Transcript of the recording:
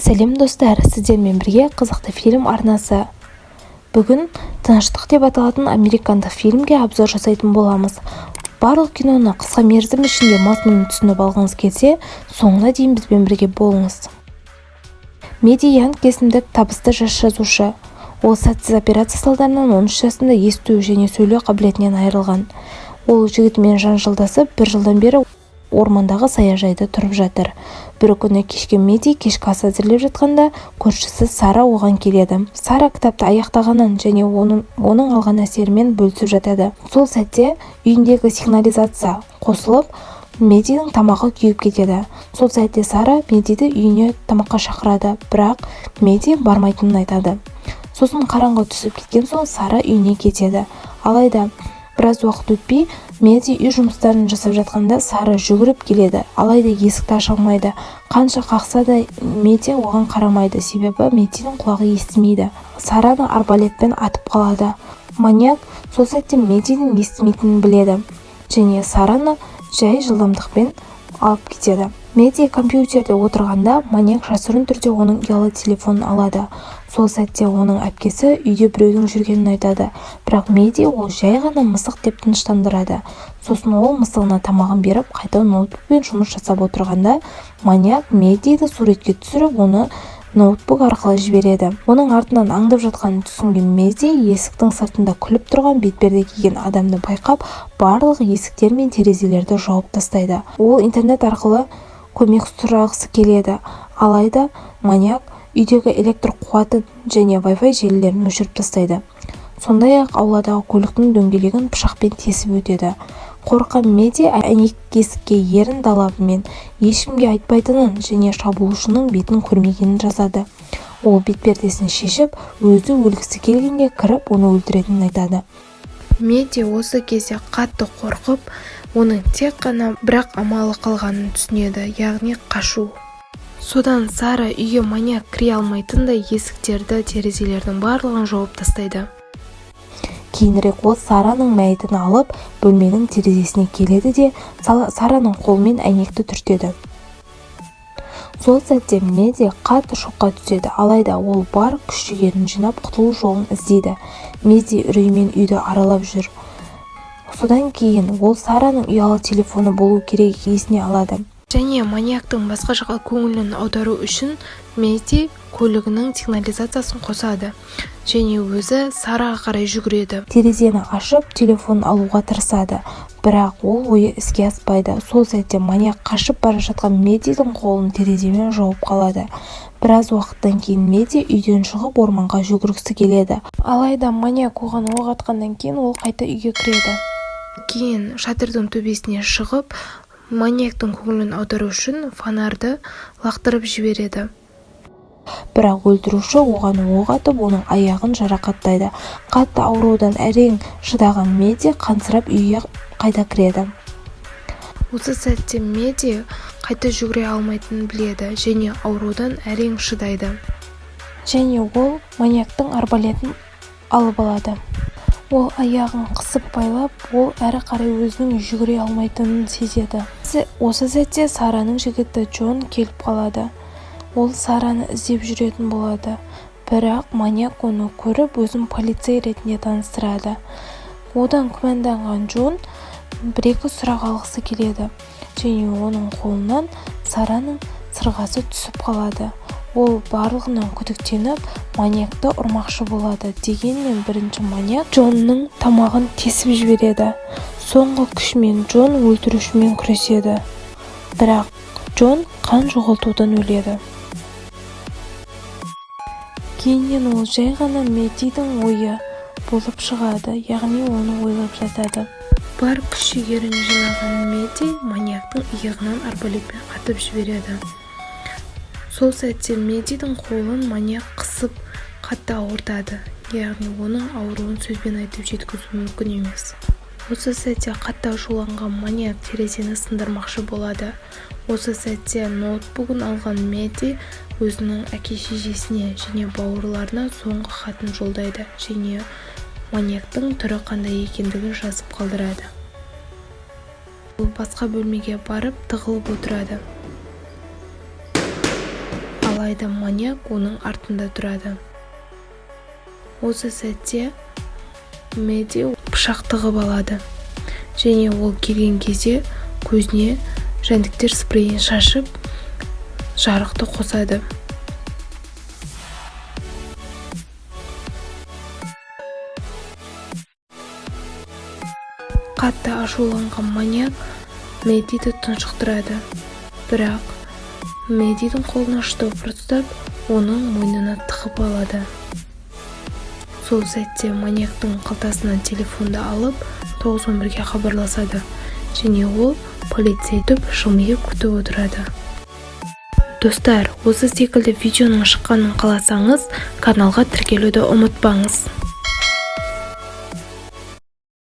Сәлем, достар! Сіздермен бірге «Қызықты фильм» арнасы. Бүгін «Тыныштық» деп аталатын американдық фильмге обзор жасайтын боламыз. Барлық киноны қысқа мерзім ішінде мазмұнын түсініп алғыңыз келсе, соңына дейін бізбен бірге болыңыз. Мэдди Янг есімді табысты жас жазушы. Ол сәтсіз операция салдарынан 13 жасында есту және сөйлеу қабілетінен айырылған. Ол жігітімен жанжалдасып, бір жылдан бері ормандағы саяжайда тұрып жатыр. Бір күні кешке Мэдди кешкі ас әзірлеп жатқанда, көршісі Сара оған келеді. Сара кітапты аяқтағанын және оның алған әсерімен бөлісіп жатады. Сол сәтте үйіндегі сигнализация қосылып, Мэддидің тамағы күйіп кетеді. Сол сәтте Сара Мэддиді үйіне тамаққа шақырады, бірақ Мэдди бармайтынын айтады. Сосын қараңғы түсіп кеткен соң, Сара үйіне кетеді. Алайда біраз уақыт өтпей, Мэдди үй жұмыстарын жасап жатқанда, Сара жүгіріп келеді. Алайда есікті аша алмайды. Қанша қақса да, Мэдди оған қарамайды, себебі Мэддидің құлағы естімейді. Сараны арбалетпен атып қалады. Маньяк сол сәтте Мэддидің естімейтінін біледі және Сараны жай жылдамдықпен алып кетеді. Мэдди компьютерде отырғанда, маньяк жасырын түрде оның ұялы телефонын алады. Сол сәтте оның әпкесі үйде біреудің жүргенін айтады, бірақ Мэдди ол жай ғана мысық деп тыныштандырады. Сосын ол мысығына тамағын беріп, қайта ноутбукпен жұмыс жасап отырғанда, маньяк Мэддиді суретке түсіріп, оны ноутбук арқылы жібереді. Оның артынан аңдып жатқанын түсінген Мэдди есіктің сыртында күліп тұрған бетперде киген адамды байқап, барлық есіктер мен терезелерді жауып тастайды. Ол интернет арқылы көмек сұрағысы келеді. Алайда маньяк үйдегі электр қуатын және Wi-Fi желілерін өшіріп тастайды. Сондай-ақ ауладағы көліктің дөңгелегін пышақпен тесіп өтеді. Қорыққан Мэдди әйнек есікке ерін далабымен ешкімге айтпайтынын және шабуылшының бетін көрмегенін жазады. Ол бетпердесін шешіп, өзі өлгісі келгенде кіріп, оны өлтіретінін айтады. Мэдди осы кезде қатты қорқып, оның тек қана бір-ақ амалы қалғанын түсінеді, яғни қашу. Содан Сара үйге маньяк кіре алмайтындай есіктерді, терезелердің барлығын жауып тастайды. Кейінірек ол Сараның мәйітін алып, бөлменің терезесіне келеді де, Сараның қолымен әйнекті түртеді. Сол сәтте Мэдди қатты шокқа түседі. Алайда ол бар күш-жігерін жинап, құтылу жолын іздейді. Мэдди үреймен үйді аралап жүр. Содан кейін ол Сараның ұялы телефоны болу керек есіне алады. Және маньяктың басқа жаққа көңілін аудару үшін Мэдди көлігінің сигнализациясын қосады және өзі Сараға қарай жүгіреді. Терезені ашып, телефонын алуға тырысады, бірақ ол ойы іске аспайды. Сол сәтте маньяк қашып бара жатқан Мэддидің қолын тереземен жауып қалады. Біраз уақыттан кейін Мэдди үйден шығып, орманға жүгіргісі келеді. Алайда маньяк оған оқ атқаннан кейін, ол қайта үйге кіреді. Кейін шатырдың төбесіне шығып, маньяктың көңілін аудару үшін фонарды лақтырып жібереді. Бірақ өлтіруші оған оқ атып, оның аяғын жарақаттайды. Қатты аурудан әрең шыдаған Мэдди қансырап үйге қайта кіреді. Осы сәтте Мэдди қайта жүгіре алмайтынын біледі және аурудан әрең шыдайды. Және ол маньяктың арбалетін алып алады. Ол аяғын қысып байлап, ол әрі қарай өзінің жүгіре алмайтынын сезеді. Осы сәтте Сараның жігіті Джон келіп қалады. Ол Сараны іздеп жүретін болады, бірақ маньяк оны көріп, өзін полицей ретінде таныстырады. Одан күмәнданған Джон бір-екі сұрақ алғысы келеді және оның қолынан Сараның сырғасы түсіп қалады. Ол барлығынан күдіктеніп, маньякты ұрмақшы болады. Дегенмен бірінші маньяк Джонның тамағын тесіп жібереді. Соңғы күшімен Джон өлтірушімен күреседі, бірақ Джон қан жоғалтудан өледі. Кейіннен ол жай ғана Мэддидің ойы болып шығады, яғни оны ойлап жатады. Бар күш-жігерін жинаған Мэдди маньяктың иығынан арбалетпен атып жібереді. Сол сәтте Мэддидің қолын маньяк қысып, қатты ауыртады, яғни оның ауруын сөзбен айтып жеткізу мүмкін емес. Осы сәтте қатты ашуланған маньяк терезені сындырмақшы болады. Осы сәтте ноутбугін алған Мэдди өзінің әке-шешесіне және бауырларына соңғы хатын жолдайды және маньяктың түрі қандай екендігін жазып қалдырады. Ол басқа бөлмеге барып, тығылып отырады. Алайда маньяк оның артында тұрады. Осы сәтте Мэдди пышақ тығып алады және ол келген кезде көзіне жәндіктер спрейін шашып, жарықты қосады. Қатты ашуланған маньяк Мэддиді тұншықтырады, бірақ Мэддидің қолына штопор ұстап, оның мойнына тығып алады. Сол сәтте маньяктың қалтасынан телефонды алып, 911-ге хабарласады және ол полицейді жымиып күтіп отырады. Достар, осы секілді видеоның шыққанын қаласаңыз, каналға тіркелуді ұмытпаңыз.